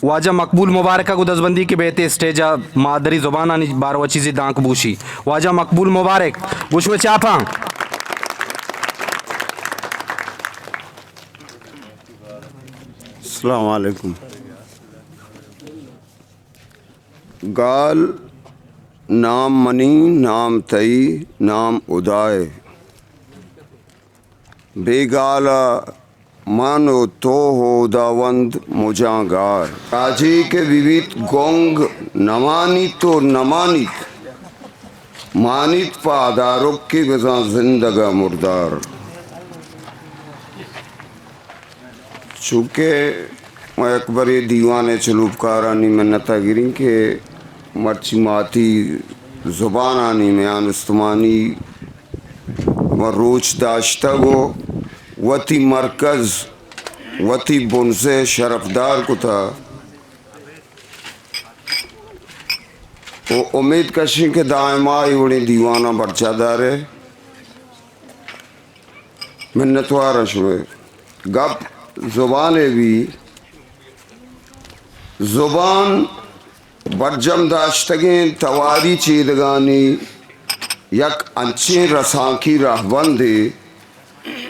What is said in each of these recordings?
واجہ مقبول مبارک ءَ گوں دزبندی کہ بیت اسٹیج ءَ مادری زبانانی بارو ءَ چیزے دانک بوشی۔ واجہ مقبول مبارک، گوں شمئے چاپاں۔ السلام علیکم۔ گال نام منی، نام تئی، نام ہدائے۔ بے گال ءَ من و تو ہداوند مجاں گار۔ راجے کہ ببیت گنگ نمانیت و نمانیت، مانیت پہ ادارک کہ بزاں زندگ ءَ مردار۔ چونکہ ما یک برے دیوان ءِ چلوپکارانی منت ءَ گریں کہ مرچی ماتی زبانانی میان استمانی ما روچ داشتگ و وتی مرکز، وتی بنز ءَ شرفدار کتہ و امید کشیں کہ دائما اے وڑیں دیواناں برجاہ دارے۔ منتوار شمئے۔ گپ زبان ءِ بی۔ زبان برجم داشتگیں تواری چیدگانی یک انچیں رسانکی رہبندے،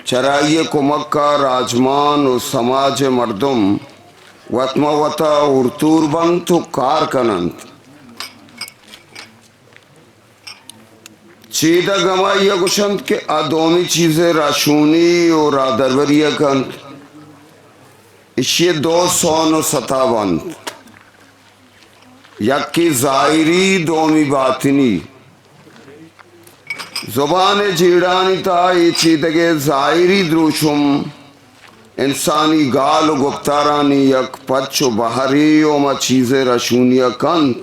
چرائی ءِ کمک ءَ راجمان و سماج ءِ مردم وت ماں وتا ہورتور بنت و کار کننت۔ چیدگ ہمائی ءَ گوشنت کہ آ دومی چیز ءِ رہشونی و راہدروری ءَ کنت۔ ایشی ءِ دو سون و ستا بنت، یکے ظاہری، دومی باطنی۔ زبان ءِ جیڑھانی تہا اے چیدگ ءِ ظاہری دروشم انسانی گال و گپتارانی یک پچ و بہرے و ہما چیز ءِ رہشونی ءَ کنت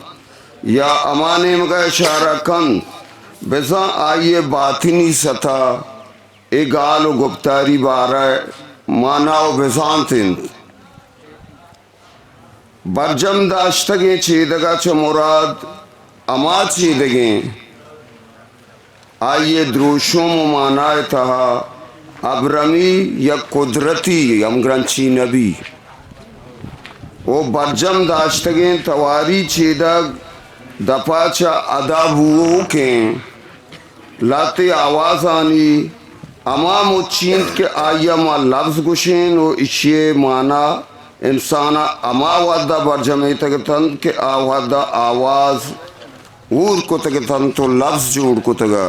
یا ہما نیمگ ءَ اشارہ کنت، بزاں آئی ءِ باطنی سطح اے گال و گپتاری بارہ ءَ مانا و بزانت انت۔ برجم داشتگیں چیدگ ءَ چہ مراد ہما چیدگیں آئی ءِ دروشم و مانا ءِ تہا ابرمی یا قدرتی ہمگرنچی نہ بی و برجم داشتگیں تواری چیدگ دپا چہ ادا بوؤکیں لہتے آوازانی ہما مچی انت کہ آئی ءَ ما لبز گوشین و ایشی ءِ مانا انسان ءَ ہما وہد ءَ برجمیتگ اتنت کہ آ وہد ءَ آواز ہور کتگ اتنت و لبز جوڑ کتگ ءَ۔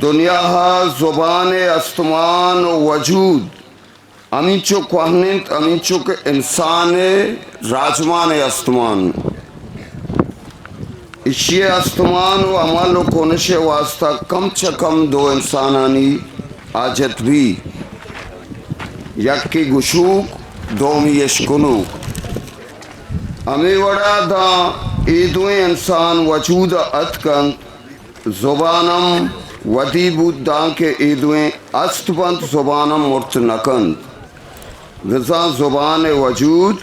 دنیا ءَ زبان ءِ استمان و وجود ہمینچو کوہن انت، ہمینچو کہ انسان ءِ راجمان ءِ استمان۔ ایشی ءِ استمان و عمل و کنش ءِ واسطہ کم چہ کم دو انسانانی حاجت بی، یکے گشوک، دومی اشکنوک۔ ہمے وڑا داں اے دوئیں انسان وجود ءَ اتک انت، زبان ہم ودی بوت، دانکہ اے دوئیں است بنت، زبان ہم مرت نہ کنت۔ بزاں زبان ءِ وجود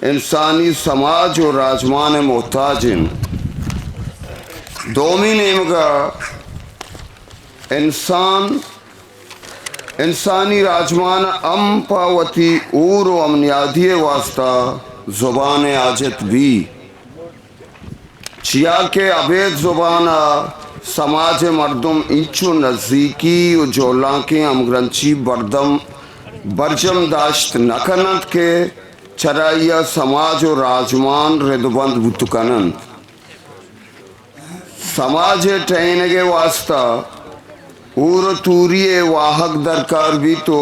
انسانی سماج و راجمان ءِ محتاج انت۔ دومی نیمگ ءَ انسان، انسانی راجمان ہم پہ وتی ہور و امنیادی ءِ واسطہ زبان ءِ حاجت بی۔ چیا کہ ابید زبان ءَ سماج ءِ مردم اینچو نزیکی و جہلانکیں ہمگرنچی بردم برجم داشت نہ کن انت کہ چرائی ءَ سماج و راجمان رد و بند بوت کن انت۔ سماج ءِ ٹہینگ ءِ واسطہ ہور و توری ءِ واہگ درکار بیت و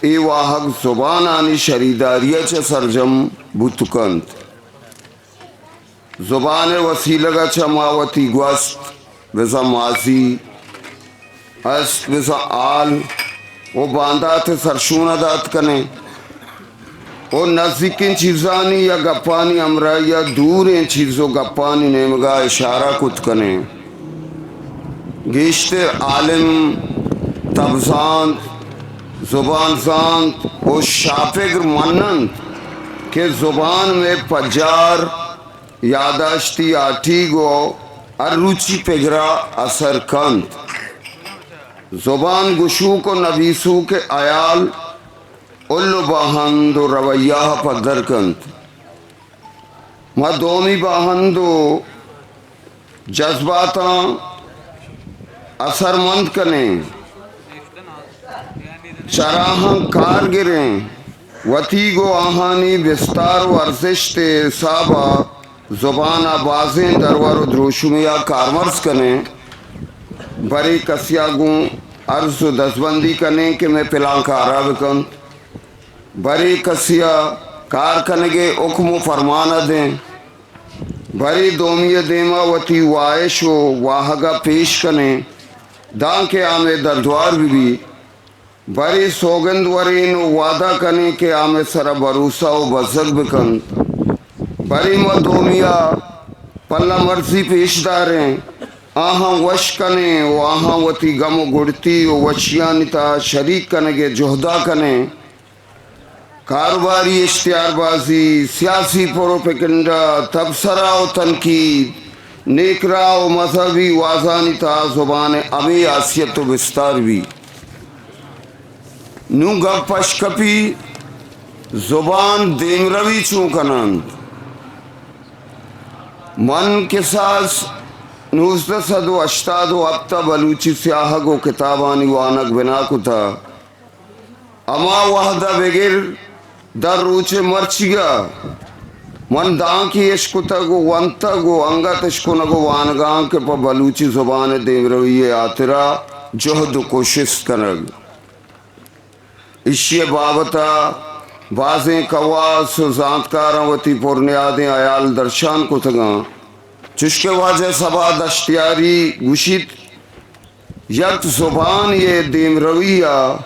اے واہگ زبانانی شریداری ءَ چہ سرجم بوت کنت۔ زبان ءِ وسیلگ ءَ چہ ما وتی گوست، بزاں ماضی، است، بزاں حال و باندات ءِ سرشون ءَ دات کنیں و نزیکیں چیزانی یا گپانی ہمراہی ءَ دوریں چیز و گپانی نیمگ ءَ اشارہ کت کنیں۔ گیشتر عالم، تبزانت، زبان زانت و شاپگر من انت کہ زبان مئے پجار، یاداشتی ہاٹیگ و ہر روچی پگر ءَ اثر کنت۔ زبان گشوک و نبیسوک ءِ ہیال الّ ءَ باہند ءُ رویہ ءَ پدر کنت۔ ما دومی باہند ءُ جذباتاں اثرمند کنیں، چراہاں کار گریں، وتیگ ءُ آہانی بستار ءُ ارزشت ءِ حساب ءَ زبان ءَ بازیں درور ءُ دروشمے ءَ کارمرز کنیں، برے کسے ءَ گوں عرض ءُ دزبندی کنیں کہ مئے پلان کار ءَ بکنت، برے کسے ءَ کار کنگ ءِ حکم ءُ فرمان ءَ دیں، برے دومی ءِ دیم ءَ وتی واہش ءُ واہگ ءَ پیش کنیں، دانکہ آ مئے دردوار بہ بیت۔ برے سوگند وریں ءُ وعدہ کنیں کہ آ مئے سرا بھروسہ ءُ بزگ بکنت۔ برے ما دومی ءَ پلہ مرزی پیش داریں، آہاں وش کنیں ءُ آہاں وتی گم ءُ گڑتی ءُ وشیانی تہا شریک کنگ ءِ جہد ءَ کنیں۔ کاروباری اشتہار بازی، سیاسی پروپیگنڈا، تبصرہ ءُ تنقید، نیکراہ ءُ مذہبی وازانی تہا زبان ءِ ہمے حیثیت ءُ بستار بیت۔ نوں گپ اش کپی، زبان دیمروی چون کننت؟ من کساس نوزدہ سد ءُ ہشتاد ءُ ہپت ءَ بلوچی سیاہگ ءُ کتابانی وانگ بنا کتہ۔ ہما وہد ءَ بگر داں روچ ءِ مرچیگ ءَ من دانکے اشکتگ ءُ ونتگ ءُ انگت اشکنگ ءُ وانگ ءَ آں کہ پہ بلوچی زبان ءِ دیمروی ءِ ہاترا جہد ءُ کوشست کنگ۔ ایشی ءِ بابت ءَ بازیں کواس ءُ زانتکاراں وتی پرنیادیں ہیال درشان کتگ اَنت۔ چوشکہ واجہ صبا دشتیاری گوشیت، یک زبانے ءِ دیمروی ءَ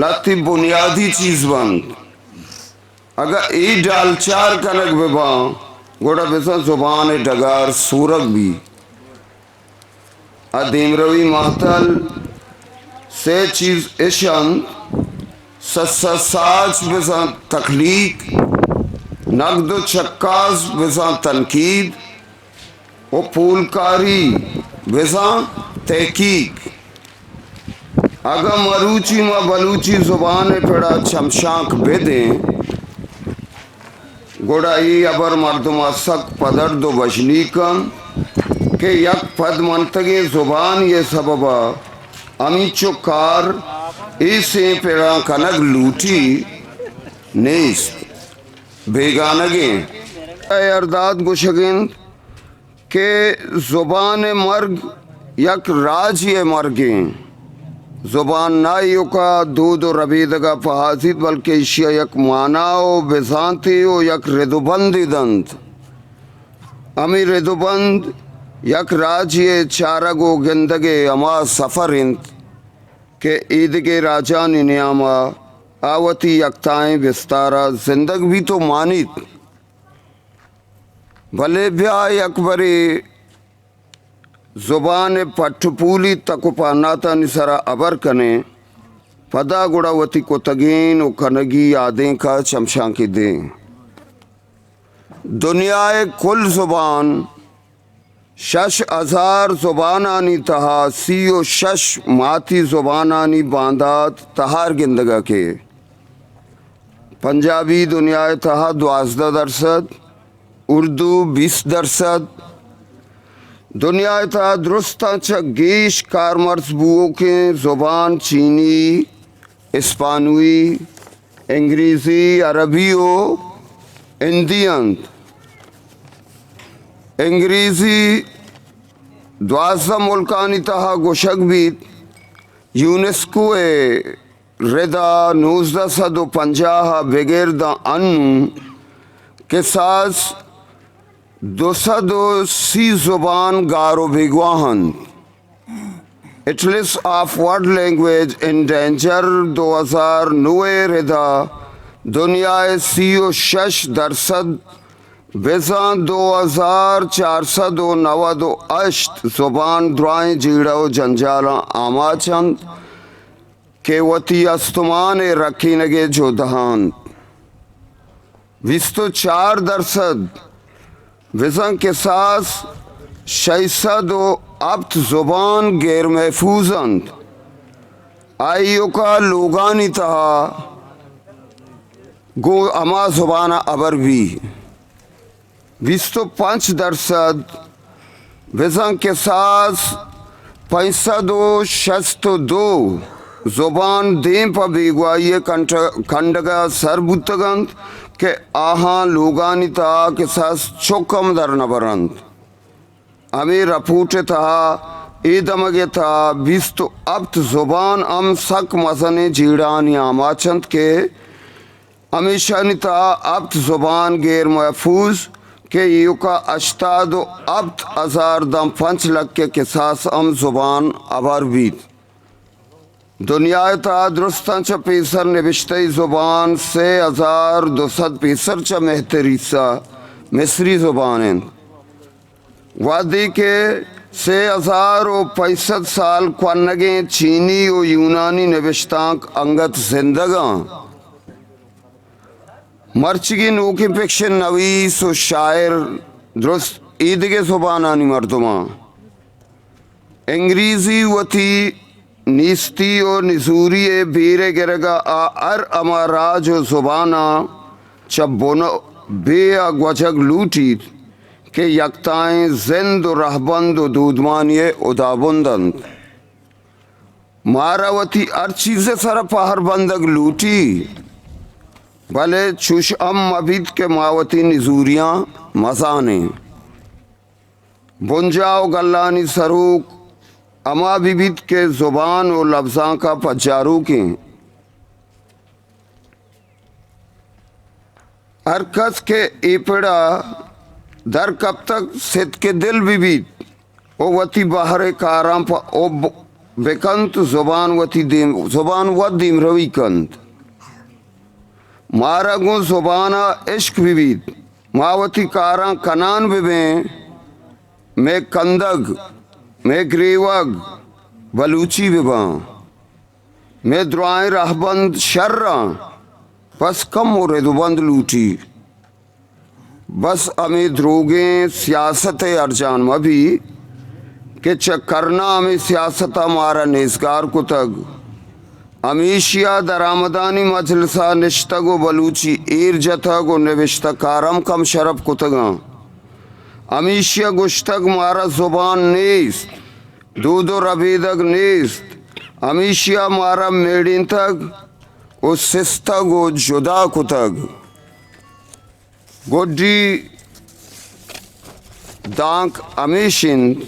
لہتے بنیادی چیز بنت۔ اگاں اے ڈالچار کنگ بہ باں، گڑا بزاں زبان ءِ ڈگار سورگ بیت۔ ءُ دیمروی مہتل سے چیز اش اَنت، سسا ساچ بزاں تخلیق، نقد ءُ چکاس بزاں تنقید، ءُ پولکاری بزاں تحقیق۔ اگاں مروچی ما بلوچی زبان ءِ پڑ ءَ چمشانک بہ دیں، گڑا اے ہبر مردم ءَ سک پدرد ءُ بژنی کنت کہ یک پدمنتگیں زبانے ءِ سبب ءَ ہمینچو کار ایسیں پڑاں کنگ لوٹی نیست، بیگانگیں۔ اے ارداد گوشگ اِنت کہ زبان ءِ مرگ یک راجے ءِ مرگ اِنت۔ زبان نہ ایوکا دود ءُ ربیدگ ءَ پہازیت، بلکیں ایشی ءَ یک مانا ءُ بزانتے ءُ یک رد ءُ بندے دنت۔ ہمے رد ءُ بند یک راجے ءِ چارگ ءُ گندگ ءِ ہما سفر اِنت کہ ایدگہ راجانی نیام ءَ آ وتی یکتائیں بستار ءَ زندگ بیت ءُ مانیت۔ بلے بیا یک برے زبان ءِ پٹ ءُ پولی تک ءُ پہناتانی سرا ہبر کنیں، پدا گڑا وتی کتگیں ءُ کنگی آدینک ءَ چمشانکے دیں۔ دنیا ءِ کل زبان شش ہزار زبانانی تہا سی ءُ شش ماتی زبانانی باندات تہار گندگ ءَ کئیت۔ پنجابی دنیا ءِ تہا دوازدہ درسد، اردو بیست درسد۔ دنیا ءِ تہا درستاں چہ گیش کارمرز بوؤکیں زبان چینی، اسپانوی، انگریزی، عربی ءُ ہندی اَنت۔ انگریزی دوازدہ ملکانی تہا گوشگ بیت، یونیسکو ءِ ردا نوزدہ سد ءُ پنجاہ ءَ بگر داں انوں کساس دو سد ءُ سی زبان گار ءُ بیگواہ اَنت۔ اٹلس آف ورلڈ لینگویج ان ڈینجر دو ہزار نو ءِ ردا دنیا ءِ سی ءُ شش درسد بزاں دو ہزار چار سد ءُ نود ءُ ہشت زبان درائیں جیڑہ ءُ جنجالاں آماچ اَنت کہ وتی استمان ءِ رکینگ ءِ جہد ءَ اَنت۔ بیست ءُ چار درسد بزاں کساس شش سد ءُ ہپت زبان غیر محفوظ اَنت۔ آ ایوکا لوگانی تہا گوں ہما زبان ءَ ہبر بی۔ بیست ءُ پنچ درسد، بزاں کساس پنچ سد ءُ شست ءُ دو زبان دیم پہ بیگواہی ءِ کنٹ-، کنڈگ ءَ سر بوتگ اَنت کہ آہاں لوگانی تہا کساس چک ہم در نہ بر اَنت۔ ہمے رپورٹ ءِ تہا اے دمگ ءِ تہا بیست ءُ ہپت زبان ہم سک مزنیں جیڑہانی آماچ اَنت کہ ہمیشانی تہا ہپت زبان غیر محفوظ کہ ایوکا ہشتاد ءُ ہپت ہزار داں پنچ لکھ ءِ کساس ہم زبان ہبر بیت۔ دنیا ءِ تہا درستاں چہ پیسر نبشتہی زبان سے ہزار دو سد پیسر چہ مہتریسا مصری زبان اِنت۔ وہدے کہ سے ہزار ءُ پنچ سد سال کوہنگیں چینی ءُ یونانی نبشتانک انگت زندگ اَنت۔ مرچیگیں نوکیں فکشن نویس ءُ شاعر درست ایدگہ زبانانی مردماں۔ انگریزی وتی نیستی ءُ نزوری ءِ بیر ءِ گرگ ءَ آ ہر ہما راج ءُ زباناں چہ بن ءُ بے ءَ گوجگ لوٹیت کہ یکتائیں زند ءُ رہبند ءُ دودمانی ءِ ہدابند اَنت۔ مارا وتی ہر چیز ءِ سرا پہر بندگ لوٹی، بلے چوش ہم مہ بیت کہ ما وتی نزوریاں مزانیں۔ بنجاہ ءُ گلانی سروک ہما بہ بیت کہ زبان ءُ لبزانک ءَ پجاروکیں۔ ہر کس کہ اے پڑ ءَ در کپتگ، ستک دل بہ بیت ءُ وتی بہر ءِ کاراں پہ حب بہ کنت، زبان وتی دیم، زبان وت دیمروی کنت۔ مارا گوں زبان ءَ عشق بہ بیت، ما وتی کاراں کنان بہ بیں، مئے کندگ، مئے گریوگ بلوچی بہ باں۔ مئے درائیں رہبند شر آں، بس کمو رد ءُ بند لوٹی۔ بس ہمے دروگیں سیاست ءِ ارجان مہ بی کہ چہ کرنا ہمے سیاست ءَ مارا نیزگار کتگ۔ ہمیشی ءَ درآمدانی مجلس ءَ نشتگ ءُ بلوچی ایر جتگ ءُ نبشتہ کار ہم کم شرپ کتگاں۔ ہمیشی ءَ گوشتگ مارا زبان نیست، دود ءُ ربیدگ نیست، ہمیشی ءَ مارا میڑینتگ ءُ سستگ ءُ جدا کتگ۔ گڈی دانک ہمیش اِنت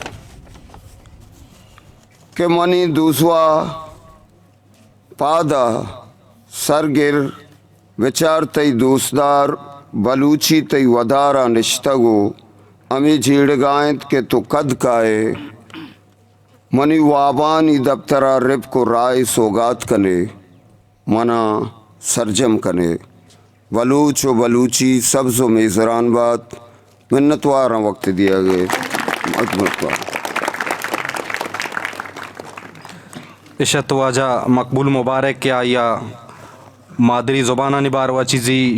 کہ منی دوزواہ پاد ءَ سرگر بچار، تئی دوستدار بلوچی تئی ودار ءَ نشتگ ءُ ہمے جیڑگ ءَ اِنت کہ تو کد کائے، منی وابانی دپتر ءَ رپک ءُ راہے سوگات کنے، من ءَ سرجم کنے۔ بلوچ ءُ بلوچی سبز ءُ میزران بات۔ منتواراں وقت دیگ ءِ۔ منتوار۔ اشت واجہ مقبول مبارک کہ آئی ءَ مادری زبانانی باروا چیزی